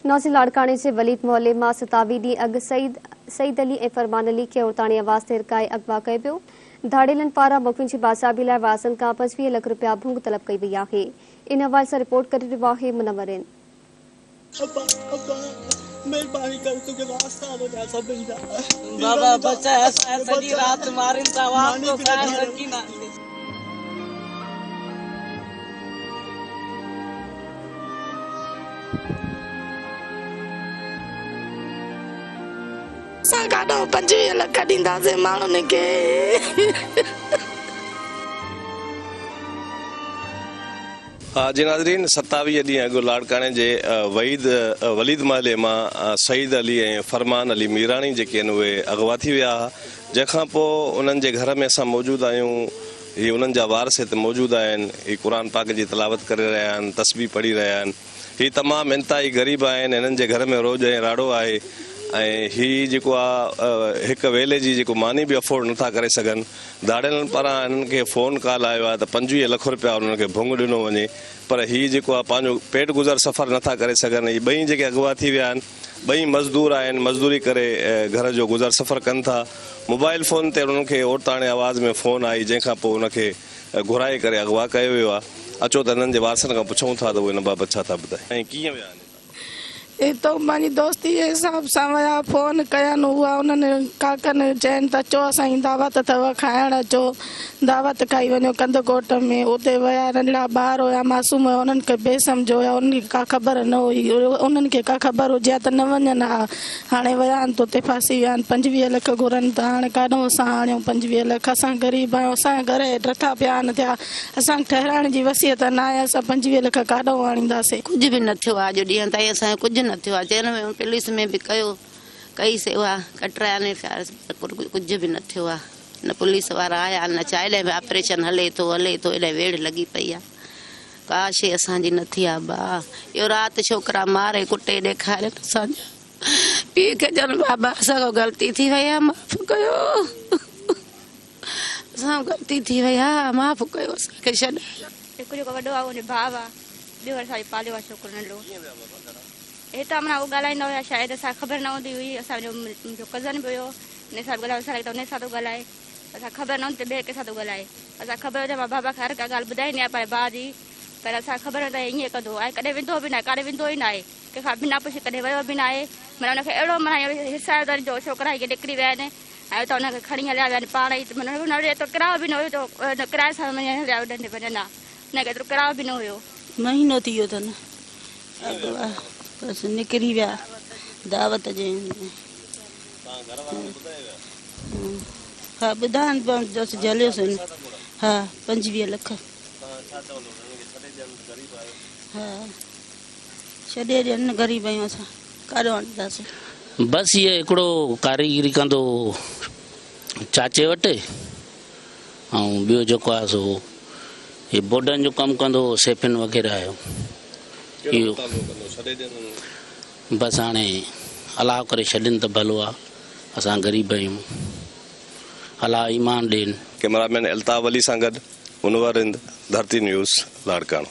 ناظرين لاڙڪاڻي جي وليد محلي مان 27 ڏينهن اڳ سعيد سعيد علي ۽ فرمان علي کي عورتاڻي آواز تي هرکائي اغوا ڪيو ويو. ڌاڙيلن پاران مغوين جي بازيابي لاء وارثن کان 25 لک رپيا ڀونگ طلب ڪئي وئي آهي. ان حوالي سان رپورٽ ڪري رهيو آهي منور رند. ابا ابا مهرباني ڪر توکي واسطا ٿو ڏيان سڀن جا. بابا بچاء اسان کي سڄي رات مارين ٿا واسطو کائي سگهيندا. اسان ڪاڏانهن 25 لک ڏينداسين ماڻهن کي. جي ناظرين 27 ڏينهن اڳ لاڙڪاڻي جي وحيد وليد محلي مان سعيد علي ۽ فرمان علي ميراڻي جيڪي آهن اهي اغوا ٿي ويا ها جنهن کان پوء انهن جي گهر ۾ اسان موجود آهيون هي انهن جا وارث هت موجود آهن هي قرآن پاڪ جي تلاوت ڪري رهيا آهن تسبيح پڙهي رهيا آهن هي تمام انتهائي غريب آهن هنن جي گهر ۾ روڄ ۽ راڙو آهي ۽ هي جيڪو آ هڪ ويلي جي جيڪو ماني به افورڊ نٿا ڪري سگهن ڌاڙيلن پاران هنن کي فون ڪال آيو آهي ته 25 لک روپيا انهن کي ڀونگ ڏنو وڃي پر هي جيڪو آ پنهنجو پيٽ گذر سفر نٿا ڪري سگهن هي ٻئي جيڪي اغوا ٿي ويا آهن ٻئي مزدور آهن مزدوري ڪري گهر جو گذر سفر ڪن ٿا موبائل فون تي انهن کي عورتاڻي آواز ۾ فون آئي جنهن کان پوء ان کي گهرائي ڪري اغوا ڪيو ويو آهي اچو ته هنن جي وارثن کان پڇون ٿا ته اهي ان بابت ڇا ٿا ٻڌائين ۽ ڪيئن ويا آهن هتان. هتان پنهنجي دوستي جي حساب سان ويا فون ڪين اها انهن ڪاڪن چين ته اچو اسان جي دعوت اٿو کائڻ اچو دعوت کائي وڃو ڪنڌڪوٽ ۾ اتي ويا ننڍڙا ٻار هيا معصوم هيا انهن کي بي سمجهه هيا انهن کي ڪا خبر نه هئي انهن کي ڪا خبر هجي ها ته نه وڃن ها هاڻي ويا آهن ته اتي ڦاسي ويا آهن 25 لک گهرن ٿا هاڻي ڪاڏهون اسان آڻيون 25 لک اسان غريب آهيون اسان جا گهر هيٺ رٿا پيا آهن ٿيا اسان کي ٺهرائڻ جي وصيت ناهي اسان 25 لک ڪاڏهون آڻينداسين. ڪجهه به نه ٿيو آهي اڄ ڏينهن تائين اسان جو ڪجهه نه ٿيو آهي چين ۾ پوليس ۾ به ڪيو ڪئي سي اها ڪٽرايا ني ڪجهه به نه ٿيو آهي نه پوليس وارا آيا نه ڇا ايڏي به آپريشن هلي ٿو هلي ٿو ايڏي ويڙهه لڳي پئي آهي ڪا شي اسان جي نه ٿي آ ڀاء اهو رات ڇوڪرا ماري ڪٽي ڏيکارين اسان جا پيء کي چون بابا اسان کان غلطي ٿي وئي آ معاف ڪيو اسان کان غلطي ٿي وئي آ معاف ڪيو اسان کي ڇڏايو. هڪ جيڪو وڏو آ اهو منهنجو ڀاء آ ٻيو وري اسان جو پاليو آ ڇوڪرو ننڍڙو هتان معنيٰ هو ڳالهائيندا هيا شايد اسان کي خبر نه هوندي هئي اسان جو منهنجو ڪزن به هيو ان سان به ڳالهايو اسان کي ته ان سان ٿو ڳالهائي اسان کي خبر نه هوندي ته ٻئي ڪنهن سان ٿو ڳالهائي اسان کي خبر هجي مان بابا کي هر ڪا ڳالهه ٻڌائيندي آهيان پنهنجي ڀاء جي پر اسان کي خبر نه ته هي ائين ڪندو ۽ ڪڏهن ويندو به ناهي ڪاڏي ويندو ئي ناهي ڪنهن کان بنا پڇي ڪڏهن ويو به ناهي معنيٰ ان کي اهڙو معنيٰ هيسايو اٿن جو ڇوڪرا هيئن نڪري ويا آهن ۽ اتان انهن کي کڻي هليا ويا آهن پاڻ ئي معنيٰ ان وٽ ايترو ڪرايو به نه هيو جو ڪرائي سان هليا وڃن ها ان کي ايترو ڪرايو به نه هيو. مهينو ٿي ويو اٿن اغوا بس نڪري ويا دعوت جي ها ٻڌائن پيا بس جهليوسين ها 25 لک ها ڇڏي ڏين غريب آهيون اسان ڪاڏو آڻينداسين. بس هيء هڪڙو ڪاريگري ڪندو هو چاچي وٽ ۽ ٻيو جيڪو آهي سو هي بورڊن جو ڪم ڪندو هو سيفن وغيره جو. ڪهڙو مطالبو ڪندو ڇڏي ڏين انهن کي. بس هاڻي الله ڪري ڇڏين ته ڀلو آ اسان غريب آهيون الله ايمان ڏين. ڪئميرا مين الطاف علي سان گڏ منور رند، ڌرتي نيوز، لاڙڪاڻو.